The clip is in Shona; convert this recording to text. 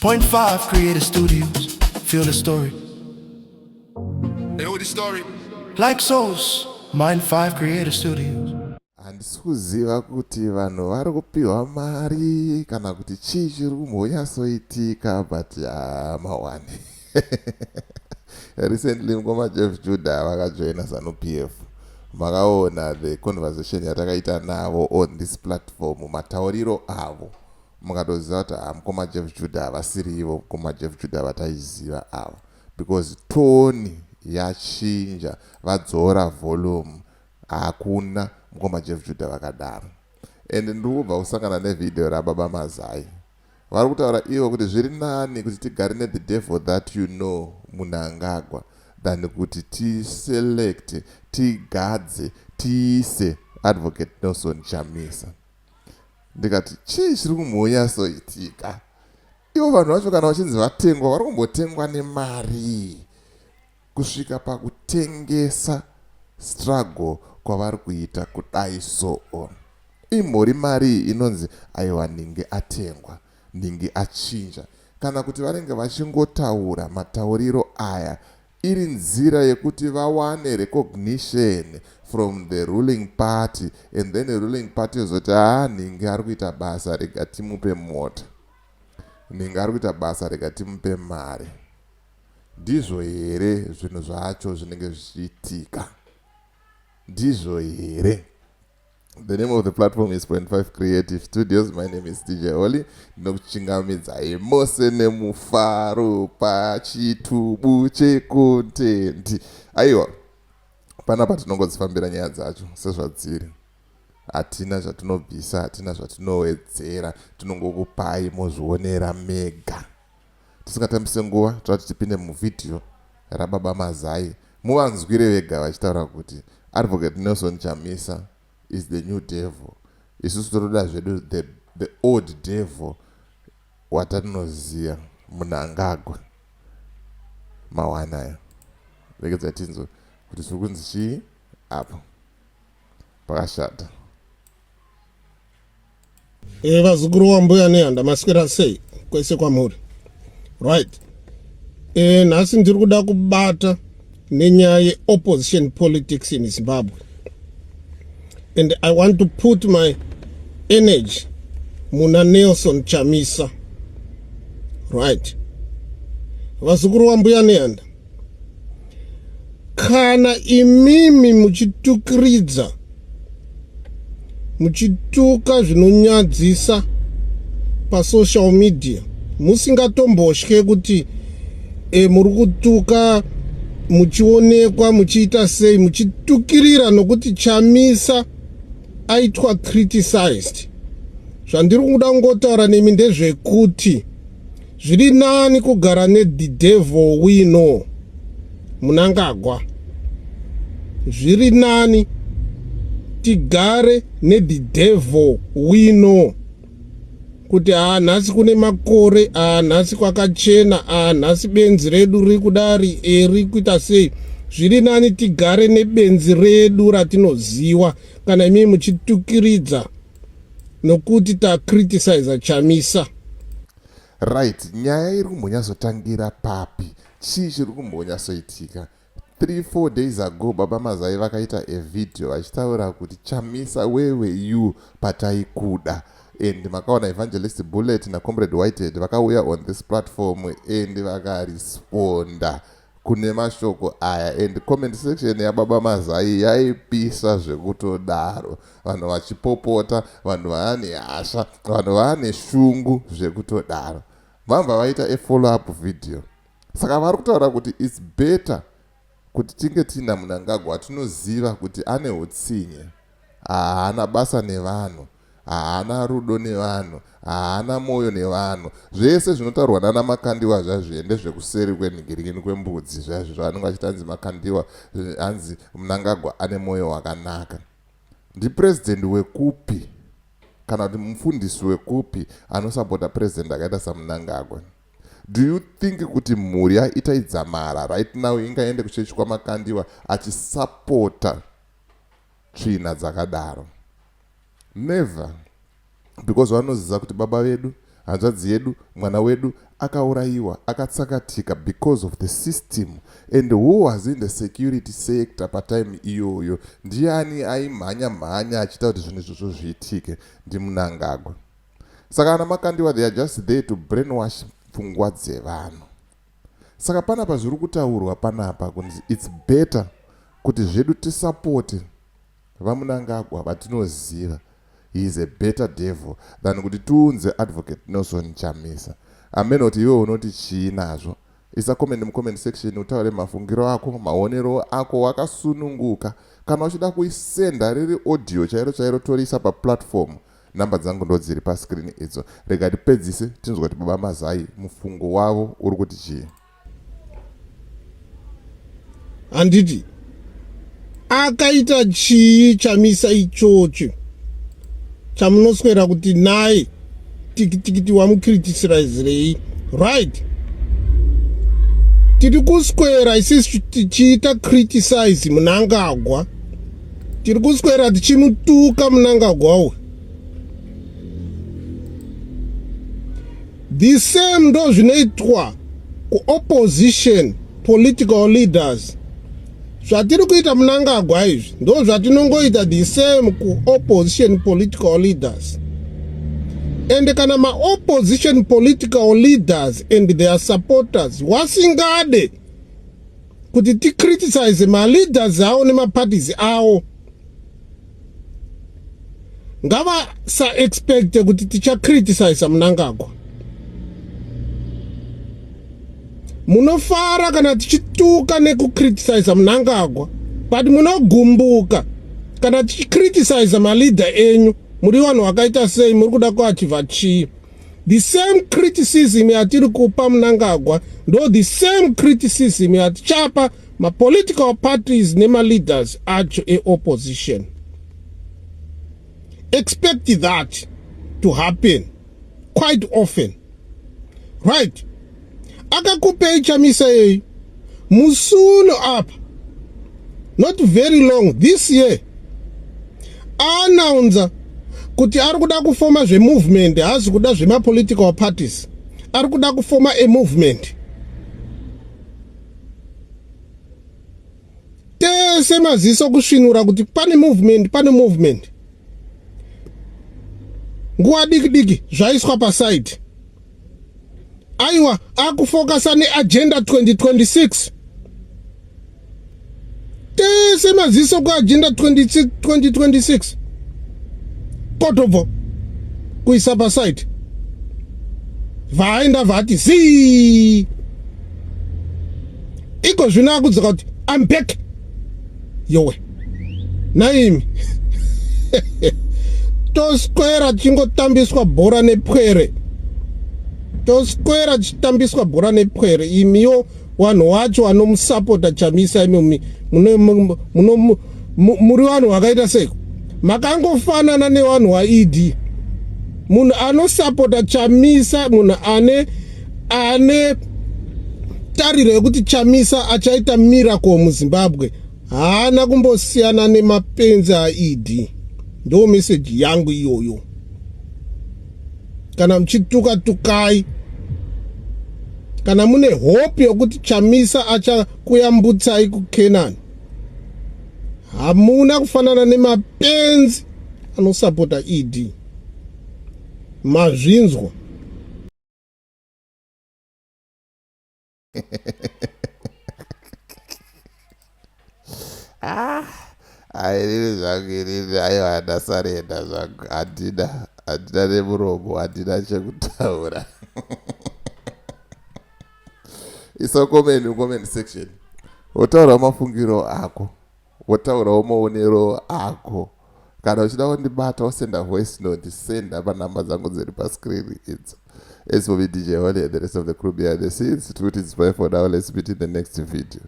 Point 5 Creative Studios. Feel the story. They know the story. Like souls, Mind 5 Creative Studios. Handisi kuziva kuti vanhu vari kupiwa mari kana kuti chii chiri kumbonyatsoitika, but mawani recently mukoma Jeff Judah vakajoina ZANU PF. Makaona the conversation yatakaita navo on this platform, matauriro avo mukatoziva kuti ha, mukoma Jeff Judah havasirivo mukoma Jeff Judah vataiziva avo, because tone yachinja, vadzora volume. Hakuna mukoma Jeff Judah vakadaro. And ndiri kubva kusangana nevhidhiyo rababa Mazai vari kutaura ivo kuti zviri nani kuti tigare nethe devil that you know, Mnangagwa, than kuti tiselect, tigadze, tiise Advocate Nelson Chamisa. Ndikati chii chiri kumbonyatsoitika? Ivo vanhu vacho kana vachinzi vatengwa, vari kumbotengwa nemari kusvika pakutengesa struggle kwavari kuita kudai? So imhori mari inonzi aiwa, ninge atengwa, ninge achinja, kana kuti vanenge vachingotaura matauriro aya iri nzira yekuti vawane recognition from the ruling party, and then the ruling party yozoti, "Haa, ninge ari kuita basa, rega timupe mota. Ninge ari kuita basa, rega timupe mari"? Ndizvo here zvinhu zvacho zvinenge zvichiitika? Ndizvo here? The name of the platform is Point 5 Creative Studios. My name is DJ Holly. Ndinokuchingamidzai mose nemufaro pachitubu checontent. Aiwa, panapa tinongodzifambira nyaya dzacho sezvadziri. Hatina zvatinobvisa, hatina zvatinowedzera, tinongokupai mozvionera mega. Tisingatambise nguva, toda tipinde muvhidhiyo rababa Mazai, muvanzwire vega vachitaura kuti Advocate Nelson Chamisa is the new devil. Isusu totoda zvedu the old devil watatinoziva, Mnangagwa. Mawanayo, regedza tinzwe kuti zviri kunzi chii apo pakashata. Vazukuru wambuya Nehanda, maswera sei kwese kwamuri? Right, nhasi ndiri kuda kubata nenyaya yeopposition politics in Zimbabwe, and I want to put my energy muna Nelson Chamisa. Right, vazukuru wambuya Nehanda, kana imimi muchitukiridza, muchituka zvinonyadzisa pasocial media, musingatombotye kuti muri kutuka muchionekwa, muchiita sei, muchitukirira nokuti Chamisa aitwa criticized, zvandiri kuda kungotaura nemi ndezvekuti zviri nani kugara nethe devil we know, Mnangagwa. Zviri nani tigare nethe devil we know kuti haa, nhasi kune makore, haa, nhasi kwakachena, haa, nhasi benzi redu riri kudari, riri kuita sei. Zviri nani tigare nebenzi redu ratinoziva kana imii muchitukiridza nokuti tacriticiza Chamisa. Right, nyaya iri kumbonyatsotangira papi? Chii chiri kumbonyatsoitika? 3 4 days ago baba Mazai vakaita evhidhiyo vachitaura kuti, "Chamisa, where you pataikuda?" And makaona Evangelist Bullet naComrade Whitehead vakauya on this platform and vakaresponda kune mashoko aya, and comment section yababa Mazai yaipisa zvekutodaro, vanhu vachipopota, vanhu vaane hasha, vanhu vaane shungu zvekutodaro. Vabva vaita afollow up video, saka vari kutaura kuti it's better kuti tinge tiina Mnangagwa tinoziva kuti ane utsinye, haana basa nevanhu, haana rudo nevanhu, haana mwoyo nevanhu. Zvese zvinotaurwa nana Makandiwa zvazviye ndezvekuseri kwenhingiringini kwembudzi zvazvo zvavanenge vachiti hanzi Makandiwa, hanzi Mnangagwa ane mwoyo wakanaka. Ndipurezidendi wekupi kana kuti mufundisi wekupi anosapota purezidendi akaita saMnangagwa? Do you think kuti mhuri yaItai Dzamara right now ingaende kuchechi kwaMakandiwa achisapota tsvina dzakadaro? Never, because vanoziva kuti baba vedu Hanzvadzi yedu, mwana wedu akaurayiwa, akatsakatika because of the system. And who was in the security sector patime iyoyo? Ndiani aimhanya mhanya achiita kuti zvinhu izvozvo zviitike? NdiMnangagwa. Saka ana Makandiwa, they are just there to brainwash pfungwa dzevanhu. Saka panapa zviri kutaurwa panapa kunzi it's better kuti zvedu tisapote VaMnangagwa vatinoziva, he is a better devil than kuti tiunze Advocate Nelson Chamisa. Amen. Kuti iwe unoti chii nazvo? Isa comment mucomment section, utaure mafungiro ako, maonero ako wakasununguka. Kana uchida kuisenda riri audio chairo chairo, torisa paplatform. Namba dzangu ndo dziri pascreen idzo. Rega tipedzise tinzwa kuti Baba Mazai mufungo wavo uri kuti chii. Handiti akaita chii Chamisa ichocho chamunoswera kuti naye tikitikiti wamukritisiraizirei? Right, tiri kuswera isisu tichiita criticize Munangagwa, tiri kuswera tichimutuka Munangagwa uyu. The same ndo zvinoitwa kuopposition political leaders. Zvatiri kuita Munangagwa izvi ndo zvatinongoita the same kuopposition political leaders. And kana maopposition political leaders and their supporters wasingade kuti ticriticize maleaders avo nemaparties avo, ngavasaexpecte kuti tichacriticiza Munangagwa. Munofara kana tichituka nekucriticiza Munangagwa, but munogumbuka kana tichicriticiza maleader enyu. Muri vanhu vakaita sei? Muri kuda kuachiever chii? The same criticism yatiri kupa Munangagwa ndo the same criticism yatichapa mapolitical parties nemaleaders acho eopposition. Expect that to happen quite often, right? Akakupei Chamisa yei musuno apa, not very long this year, aanaunza kuti ari kuda kufoma zvemovement, haasi kuda zvemapolitical parties, ari kuda kufoma a movement. Tese maziso kusvinura kuti pane movement, pane movement. Nguva diki diki zvaiswa paside. Aiwa, akufokasa neAgenda 2026. Tese maziso kuAgenda 2026, kotobvo kuisa paside, vaenda vati zii. Iko zvino akudzoka kuti I'm back. Yowe, naimi, toswera tichingotambiswa bhora nepwere, toswera tichitambiswa bhora nepwere. Imiwo vanhu wacho vanomusapota Chamisa, imi muri vanhu vakaita seiko? Makangofanana nevanhu vaED. Munhu anosapota Chamisa, munhu ane tariro yekuti Chamisa achaita miracle muZimbabwe, haana kumbosiyana nemapenzi aED. Ndo meseji yangu iyoyo. Kana muchituka, tukai. Kana mune hope yokuti Chamisa achakuyambutsai kuKenani, hamuna kufanana nemapenzi anosapota ED. Mazvinzwa? Ah, airiri zvangu iriri. Aiwa, ndasarenda zvangu, handina nemuromo, handina chekutaura. Isa comment mucomment section, wotaurawo mafungiro ako, wotaurawo maonero ako. Kana uchida kundibata, wosenda voice note, senda panhamba dzangu dziri pascreen idzo. As for me, DJ Holly, and the rest of the crew behind the scenes, tweet it's bye for now. Let's meet in the next video.